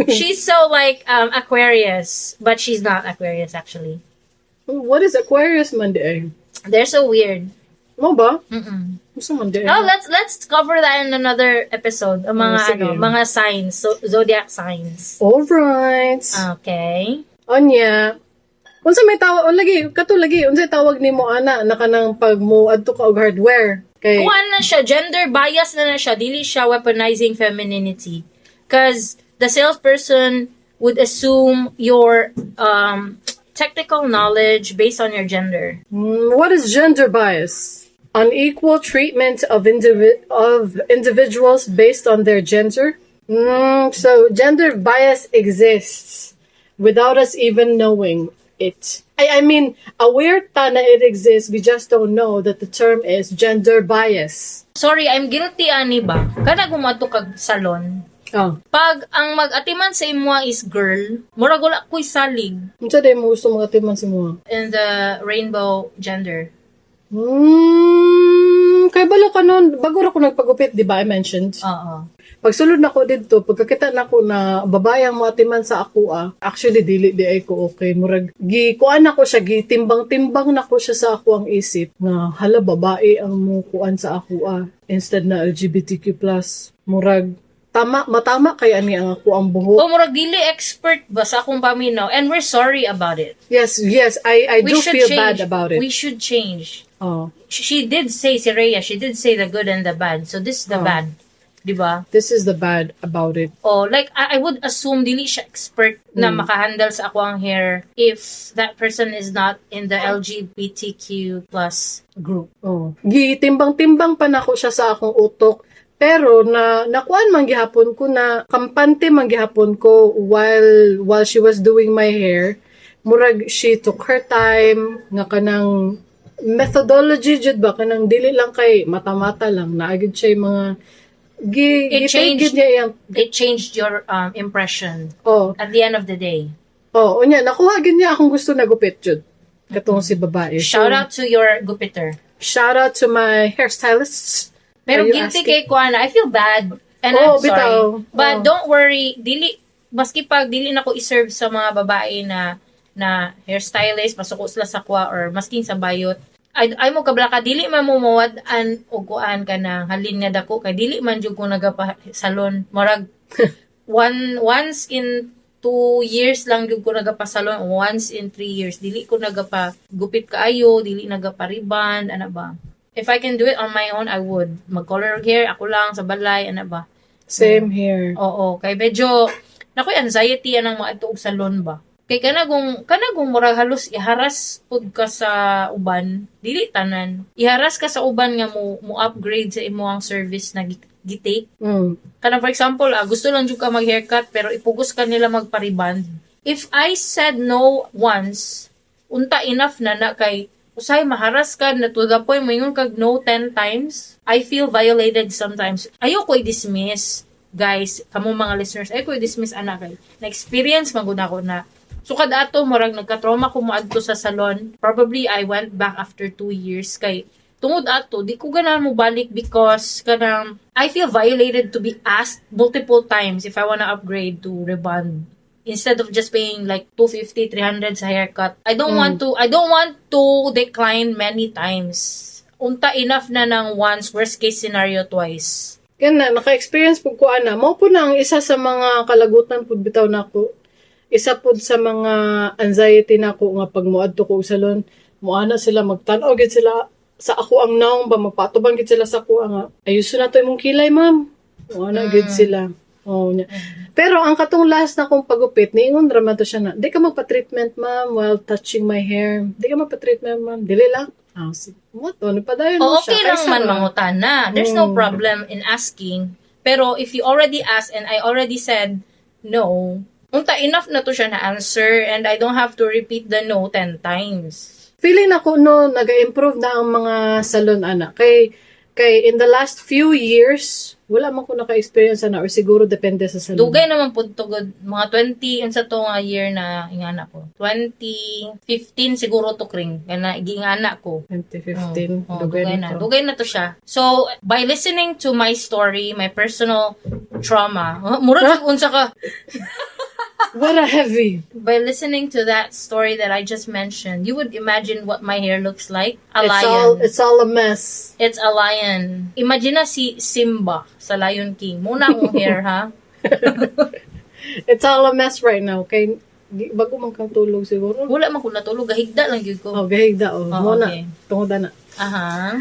She's so like Aquarius, but she's not Aquarius actually. What is Aquarius man di ay? They're so weird. Mo ba? Mm-mm. Gusto man di ay? Oh, let's cover that in another episode. Ang mga Oh, sige. ano, mga signs, so, zodiac signs. Alright. Okay. Onya. Unsa may tawag o lagi kato lagi unsa tawag nimo ana na kanang pag mo adto ka og hardware kay Kuan na siya, gender bias na siya, dili siya weaponizing femininity. 'Cause the salesperson would assume your technical knowledge based on your gender. What is gender bias? Unequal treatment of individuals based on their gender. So gender bias exists without us even knowing it. I mean, aware ta na it exists, we just don't know that the term is gender bias. Sorry, I'm guilty ani ba? Kana gumato kag salon. Oh. Pag ang mag-atiman sa imo is girl, murag wala ko'y salig Unsa day mo gusto mga si mo? In the rainbow gender. Kay balo ka nun, bago ra ko nagpagupit, di ba? I mentioned. Oo. Pagsulod nako didto, pagkakita nako na babae ang moatiman sa ako ah, actually dili di ay ko okay. Murag gi kuan nako siya, gitimbang-timbang nako siya sa ako ang isip nga hala, babae ang mo kuan sa ako ah instead na LGBTQ+. Murag tama matama kay ani ang ako ang buhok. O murag dili expert ba sa akong paminaw and we're sorry about it. Yes, I We do should feel change. bad about it. We should change. Oh, She did say, si Rhea, she did say the good and the bad. So this is the Oh. bad. Di ba? This is the bad about it. Oh, like I would assume dili siya expert na makahandle sa ako ang hair if that person is not in the LGBTQ+ group. Oh. Gitimbang-timbang pa nako siya sa akong utok. Pero na nakuan man gihapon ko na kampante man gihapon ko while she was doing my hair. Murag she took her time nga kanang methodology jud ba, kanang dili lang kay mata-mata lang, naa gyud siya yung mga gi It gi changed. Gyud niya iyang It changed your impression oh at the end of the day. Oh, unya nakuha gyud niya akong gusto na gupit jud katong si babae. Shout So, out to your gupiter. Shout out to my hairstylists. Pero Are you guilty asking? kay kuan, I feel bad. And Oh, I'm sorry. bitaw. But Oh. don't worry, dili maski pag dili na ko i-serve sa mga babae na na hairstylist, masuko sila sa kwa or masking sa bayot. Ay mo kabla ka dili man mo mawad-an og kuan ka na halin nga dako kay dili man jud ko nagapa salon. Murag once in 2 years lang jud ko nagapa-salon, once in 3 years. Dili ko nagapa gupit kaayo, dili nagapa rebond, ana ba. If I can do it on my own, I would. Mag-color hair, ako lang sa balay, ana ba. Same here. Oo, kay medyo nakoy anxiety anang maadto og salon ba. Kay kana kung murag halos iharas pud ka sa uban, dili tanan. Iharas ka sa uban nga mo upgrade sa imong service na gi-take. Kana for example, gusto lang jud ka mag-haircut pero ipugos ka nila magpa-rebond. If I said no once, unta enough na na kay usay maharas ka na to the point moingon kag no 10 times. I feel violated sometimes. Ayoko i-dismiss. Guys, kamo mga listeners, ayoko i-dismiss ana kay na-experience man gud ako na. So kada ato murag nagka-trauma ko moadto sa salon. Probably I went back after 2 years kay tungod ato di ko ganahan mo balik because kanang I feel violated to be asked multiple times if I wanna upgrade to rebond instead of just paying like 250, 300 sa haircut. I don't want to decline many times. Unta enough na ng once, worst case scenario twice. Kana naka-experience pud ko ana. Mao po na ang isa sa mga kalagutan pud bitaw nako. Isa pud sa mga anxiety nako nga pag moadto ko og salon, moana sila, magtan-aw gid sila sa ako ang naong ba, magpatubang gid sila sa ako nga ayuson na to imong kilay, ma'am. Moana gid sila. Oh, nya. Pero ang katong last na kong pagupit, niingon ra man to siya na, "Di ka magpa-treatment, ma'am, while touching my hair. Di ka magpa-treatment, ma'am." Dili lang. Ah, sige. What? Ano pa dayon O, mo siya. okay lang Kaysa man ba? mangutana. There's no problem in asking. Pero if you already asked and I already said no, unta enough na to siya na answer and I don't have to repeat the no 10 times. Feeling nako no, naga-improve na ang mga salon ana. Kay Kay in the last few years, wala man ko naka-experience ana or siguro depende sa salon. Dugay naman pud tugod mga 20 unsa to nga year na ingana ko. 2015 siguro to, kring kana gingana ko. 2015. Oh, dugay dugay na na. to. Dugay na to siya. So, by listening to my story, my personal trauma, huh, murag unsa ka. What a heavy. By listening to that story that I just mentioned, you would imagine what my hair looks like. A It's lion. all a mess. It's a lion. Imagine na si Simba sa Lion King. Muna akong hair, ha? It's all a mess right now. Kay bago man kang tulog siguro. Wala man ko natulog. Gahigda lang gyud ko. Oh, gahigda oh. Oh, Mo na. Okay. Tungod na. Aha.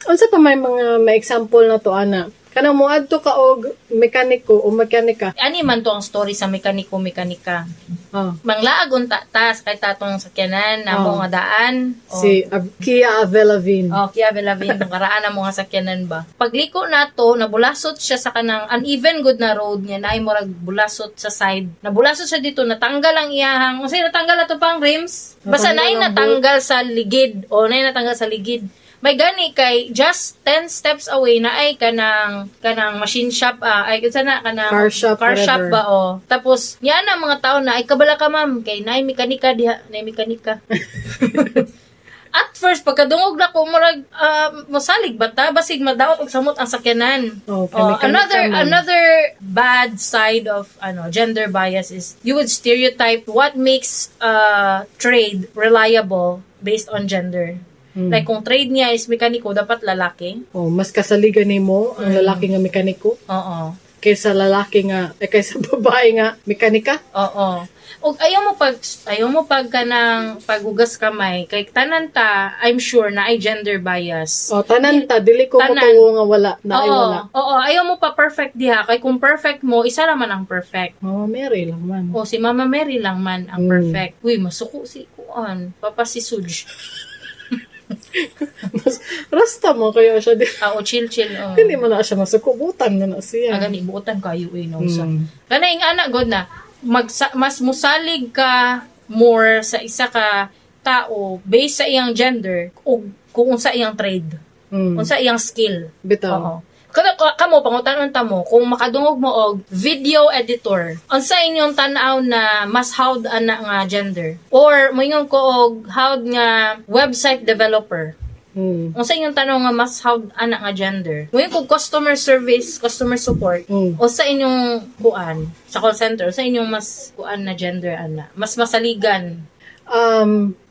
Unsa pa may mga may example na to, ana? Kanang moadto ka og mekaniko o mekanika. Ani man to ang story sa mekaniko mekanika. Oh. Manglaag unta ta sa kay tatong sakyanan na mo Oh. nga daan. Oh. Si Kia Velavin. Oh, Kia Velavin tong karaan ang mga sakyanan ba. Pagliko nato, nabulasot siya sa kanang uneven good na road niya, naay murag bulasot sa side. Nabulasot siya dito, natanggal ang iyahang. Unsay natanggal ato pang rims? Basta Natanggal naay ang natanggal sa ligid o naay natanggal sa ligid. May gani kay just 10 steps away na ay kanang machine shop, ay kinsa na kanang Car shop, car shop whatever. ba, oh. Tapos niya na mga tao na ay kabala ka, ma'am, kay naay mekanika diha, naay mekanika. At first, pagkadungog na ko, murag, mosalig ba ta? Basig madaot og samot ang sakyanan. Oh, kay Oh, mekanika another man. another bad side of ano gender bias is you would stereotype what makes a trade reliable based on gender. Like kung trade niya is mekaniko, dapat lalaki. Oh, mas kasaligan nimo ang lalaki nga mekaniko Oo. Kaysa lalaki nga eh, kaysa babae nga mekanika. Oo. Ug ayaw mo pag kanang paghugas kamay kay tanan ta, I'm sure na ay gender bias. Oh, tanan ta, dili ko Tanan. motuo nga wala na ay Oo. wala. Oo, ayaw mo pa perfect diha kay kung perfect mo, isa naman ang perfect. Mama Mary lang man. O si Mama Mary lang man ang perfect. Uy, masuko si kuan, Papa si Suj. Mas rasta mo kayo siya di. Ah, o chill chill. Oh. Dili mo na siya masukubutan na na siya. Ah, gani buotan kayo eh no. So, kana ing ana god na mas musalig ka more sa isa ka tao based sa iyang gender ug kung unsa iyang trade, unsa iyang skill. Bitaw. Oo. Kada kamo pangutan-on ta mo kung makadungog mo og video editor, unsa inyong tan-aw na mas hawd ana nga gender? Or moingon ko og hawd nga website developer. Unsa inyong tan-aw nga mas hawd ana nga gender? Moingon ko customer service, customer support. Unsa inyong kuan sa call center, unsa inyong mas kuan na gender ana? Mas masaligan.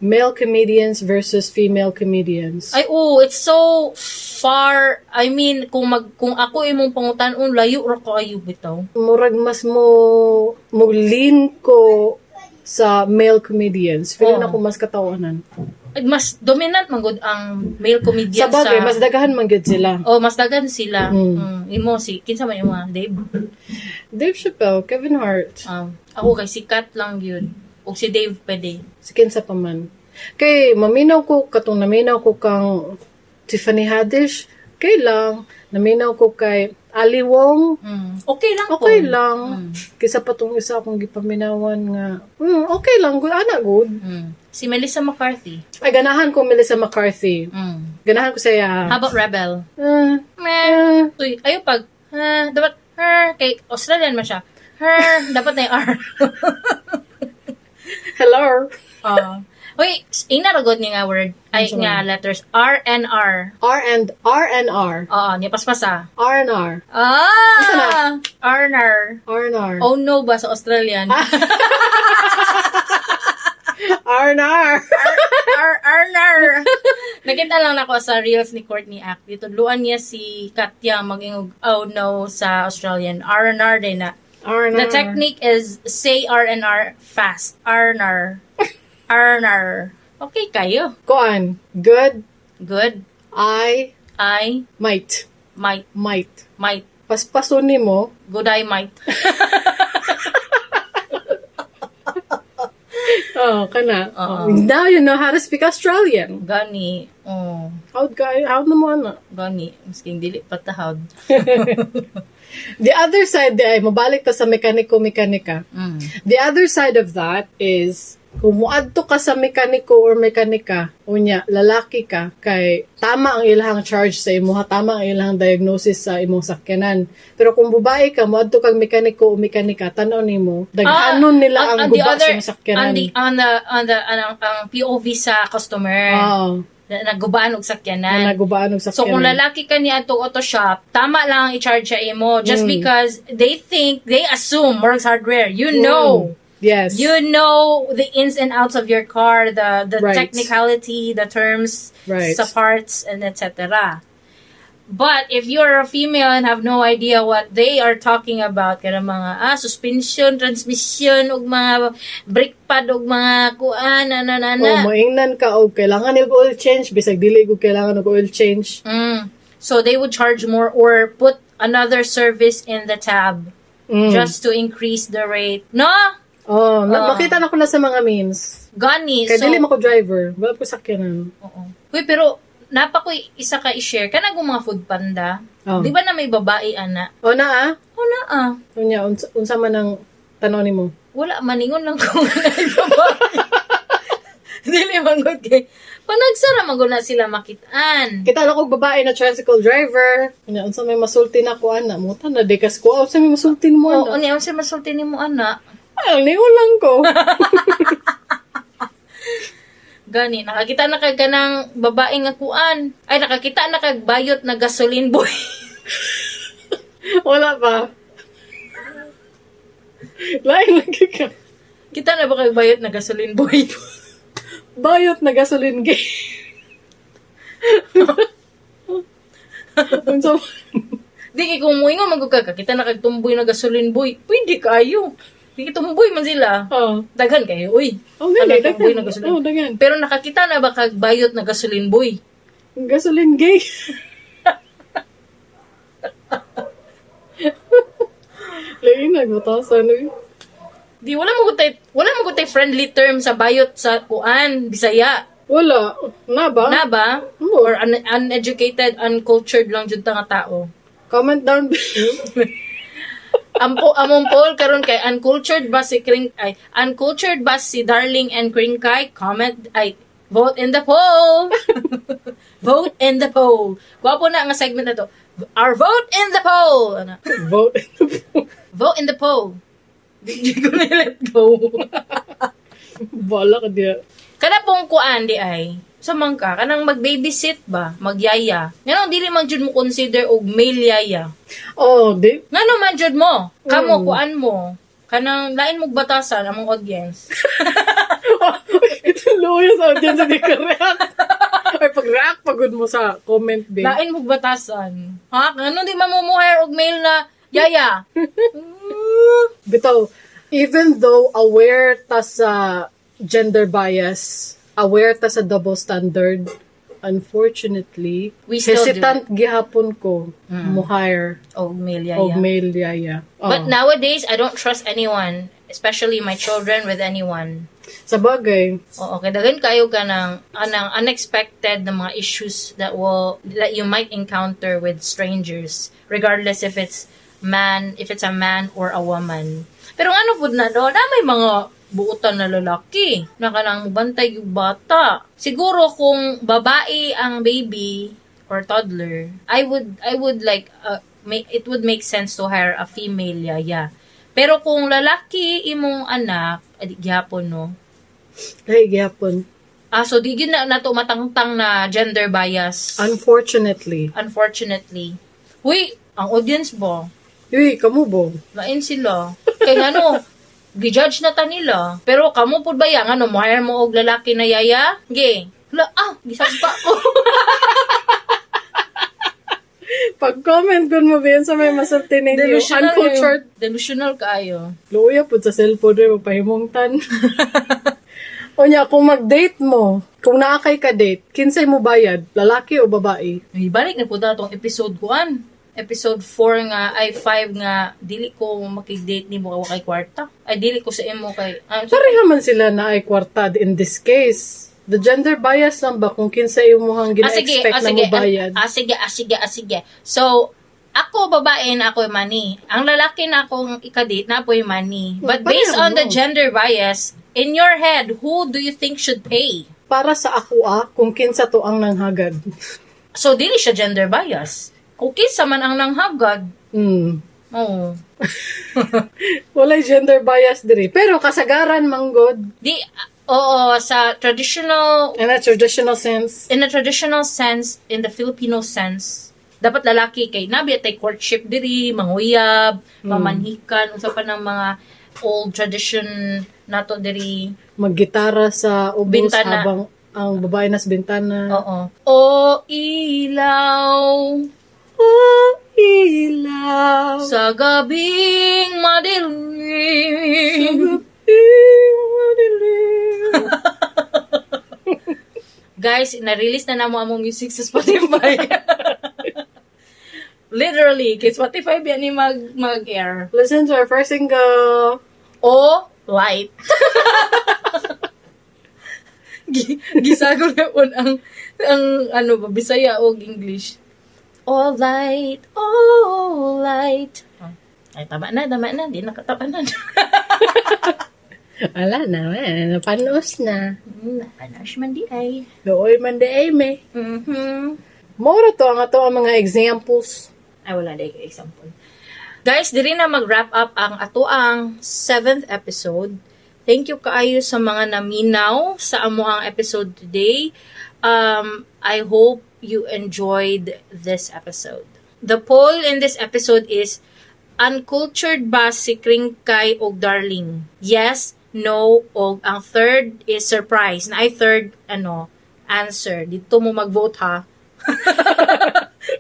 Male comedians versus female comedians. Ay, oo, it's so far. I mean, kung ako imong pangutan-on, layo ra kaayo bitaw. Murag mas mo lean ko sa male comedians. Feeling Oo. ako mas katawanan. Ay, mas dominant man gud ang male comedian Sa bagay, mas daghan man gyud sila. Oh, mas daghan sila. Imo si kinsa man imo, Dave? Dave Chappelle, Kevin Hart, Ako kay sikat lang yun. Ug si Dave pwede. Si kinsa pa man. Kay maminaw ko katong naminaw ko kang Tiffany Haddish, kay lang naminaw ko kay Ali Wong, Okay lang okay po. lang. Kaysa pa tong isa akong gipaminawan nga, okay lang, good, ana, good. Si Melissa McCarthy. Ay, ganahan ko Melissa McCarthy. Ganahan ko siya. How about Rebel? Meh. Uy, ayo pag ha, dapat her kay Australian man siya. Her, dapat na yung R. Hello. Ah. Uy, ina ra gud ni nga word ay Unsa nga letters R N R. R and R and R. Oo, niya paspas ah. R and R. Ah! na? R and R. R and R. Oh no ba sa Australian? R and R. R R R. Nakita lang nako sa reels ni Courtney Act. Gitudluan niya si Katya magingog "oh no" sa Australian. R and R din na. R and R. The technique is say R and R fast. R and R. R and R. Okay kayo. Kuan. Good. Good. I I might. Might. Might. Might. Paspaso nimo. Good I might. Oh, kana. Oo. Oh. Now you know how to speak Australian. Gani. Oh, How ka how na mo ana? Gani. Masking dili patahod. The other side ay mabalik ta sa mekaniko mekanika. The other side of that is Kung muadto ka sa mekaniko or mekanika, unya lalaki ka, kay tama ang ilahang charge sa imuha, tama ang ilahang diagnosis sa imong sakyanan. Pero kung babae ka, muadto kag mekaniko o mekanika, tan-aw nimo, daghanon nila ang on the guba sa other- imong sakyanan. On the on the ang POV sa customer. Oo, Na nagubaan og na sakyanan. nagubaan og sakyanan. So kung lalaki ka niya atong auto shop, tama lang ang i-charge sa imo just because they think, they assume works hardware. You know. Yes. You know the ins and outs of your car, the technicality, the terms, sa parts, and etc. But if you're a female and have no idea what they are talking about, kanang mga suspension, transmission, ug mga brake pad, ug mga kuan, ana, ana, ana. Oh, moingnan ka og kailangan og oil change bisag dili ko kailangan og oil change. So they would charge more or put another service in the tab just to increase the rate. No? Oh, makita na ko na sa mga memes. Gani. Kay So, dili man ko driver, wala ko sakyanan. Oo. Uy, pero napa ko isa ka i-share kanang kung mga food panda. Oh. Di ba na may babae ana? Oh na ah. O na ah. Unya unsa man ang tan-aw nimo? Wala maningon lang kung naay babae. Dili man gud kay panagsara man gud na sila makitaan. Kita na kog babae na tricycle driver. Unya unsa may masulti na ko ana? Muta na dekas ko. Unsa may masulti mo Oo, ana? unya unsa masulti nimo ana? Ay, ningon lang ko. Gani, nakakita na kag kanang babae nga kuan. Ay, nakakita na kag bayot na gasoline boy. Wala pa. Lain lagi ka. Kita na ba kag bayot na gasoline boy? Bayot na gasoline gay. Unsa Di kay kung muingon man gud ka, kakita na kag tumboy na gasoline boy. Pwede kaayo. Di kay tumboy man sila. Oh. Daghan kayo, uy. Oh, gani, Ano, tumboy daghan. na gasoline. Oh, daghan. Pero nakakita na ba kag bayot na gasoline boy? Gasoline gay. Lain nagbutasan eh. Di wala mo gud tay friendly term sa bayot sa kuan, Bisaya. Wala. Na ba? Na ba? Oo. Or uneducated, uncultured lang jud ta nga tao. Comment down below. Ampo among poll karon kay uncultured ba si Kring ay uncultured ba si Darling and Kringkay? Comment ay vote in the poll. Vote in the poll. Gwapo na nga segment na to. Our vote in the poll. Ano? Vote in the poll. Vote in the poll. Di ko na let go. Bala ka diya. Kana pong kuan di ay. Sa man ka kanang mag-babysit ba, magyaya. Ngano dili man jud mo consider og male yaya? Oh, di. Ngano man jud mo? Kamo kuan mo. Kanang lain mong batasan among audience. Luya sa audience hindi ka react. Ay, pag-react, pagod mo sa comment din. Lain mong batasan. Ha? Ngano di man mo mo-hire og male na yaya? Bitaw, even though aware ta sa gender bias, aware ta sa double standard, unfortunately, We still do. hesitant gihapon ko mo hire Og male yaya. og male yaya. Oh. But nowadays, I don't trust anyone, especially my children, with anyone. Sa bagay, Oo, kay daghan kayo ka ng anang unexpected na mga issues that you might encounter with strangers, regardless if it's a man or a woman. Pero ano pud na do, na may mga buutan na lalaki na kanang bantay yung bata. Siguro kung babae ang baby or toddler, I would like make it would make sense to hire a female yaya. Pero kung lalaki imong anak, adi gihapon no. Ay, gihapon. Ah, so di gyud na nato matangtang na gender bias. Unfortunately. Unfortunately. Uy, ang audience ba? Uy, kamo bo? Lain sila. Kay ngano, gi-judge na ta nila. Pero kamo pud ba ya ngano mo hire mo og lalaki na yaya? Ge. Hala, gisampa ko. Pag-comment kun mo ba sa may masulti ninyo, uncultured. Kayo. Delusional kaayo. Luya po sa cellphone rin, magpahimungtan. Unya, kung mag-date mo, kung naa kay ka-date, kinsay mo bayad, lalaki o babae? Ay, balik na po na itong episode kuan. Episode 4 nga, ay 5 nga, dili ko makig-date nimo kay kay kwarta. Ay, dili ko sa imo kay... Ah, so, Pareha man sila na ay kwarta in this case. The gender bias lang ba kung kinsay imuhang ah, sige, gina-expect ah, na sige, mo bayad? Ah, sige, ah, sige, ah, sige. So, Ako babae na ako'y money. Ang lalaki na akong ika-date na ako'y money. But Pareho based on the mo. Gender bias, in your head, who do you think should pay? Para sa ako ah, kung kinsa to ang nanghagad. So, dili siya gender bias. Kung kinsa man ang nanghagad, oo. Walay gender bias diri. Pero kasagaran manggod. Di, oo, sa traditional, In a traditional sense. In a traditional sense, in the Filipino sense, dapat lalaki kay nabi tay courtship diri, manguyab, mamanhikan, unsa pa ng mga old tradition nato diri. Maggitara sa ubos Bintana. Habang ang babae nas bintana. Oo. O ilaw Oh, ilaw. Sa gabing madilim. Gabing madilim. Guys, na-release na namo among music sa Spotify. Literally, kay Spotify biya ni mag-air. Listen to our first single. O light. Gisagol na pud ang ano ba, Bisaya o English. All light, all light. Oh. Ay, tama na, tama na. Di nakatama na. Wala na, man. Napanos na. Napanos man di ay. Dool man di ay, me. Mora to ang ato ang mga examples. Ay, wala na example. Guys, diri na mag-wrap up ang ato ang seventh episode. Thank you kaayo sa mga naminaw sa amuang episode today. I hope you enjoyed this episode. The poll in this episode is, uncultured ba si Kringkay og Darling? Yes, no, og ang third is surprise. Na ay third ano answer. Dito mo mag-vote ha.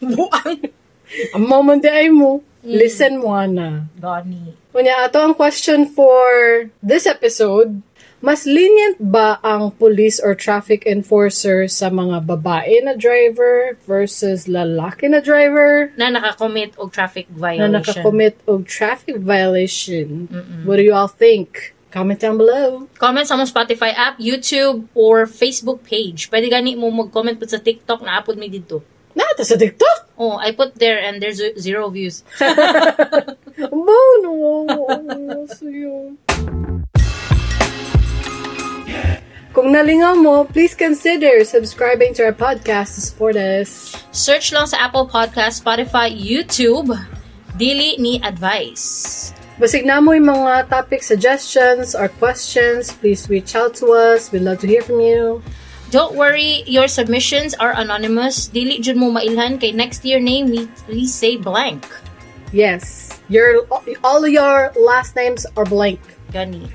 Buang. Ang moment di ay mo. Listen mo na. Gani. Unya, ato ang question for this episode. Mas lenient ba ang police or traffic enforcer sa mga babae na driver versus lalaki na driver Na nakakommit og traffic na violation? nakakommit og traffic violation? What do you all think? Comment down below. Comment sa among Spotify app, YouTube, or Facebook page. Pwede gani mo mag-comment po sa TikTok na upload mi dito. Nata sa TikTok! Oh, I put there and there's zero views. Bono! Suyo. Kung nalingaw mo, please consider subscribing to our podcast to support us. Search lang sa Apple Podcast, Spotify, YouTube. Dili ni Advice. Basig na mo yung mga topic suggestions or questions, please reach out to us. We'd love to hear from you. Don't worry, your submissions are anonymous. Dili jud mo mailhan kay next year name we say blank. Yes, your all your last names are blank. Gani.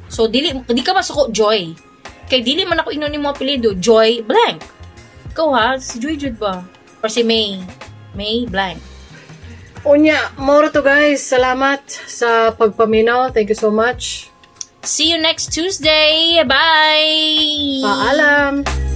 So dili di ka masuko Joy. Kay dili man ako ingnon nimo apelyido, Joy blank. Ikaw ha, si Joy jud ba? Or si May. May blank. Unya, moro to guys. Salamat sa pagpaminaw. Thank you so much. See you next Tuesday. Bye. Paalam!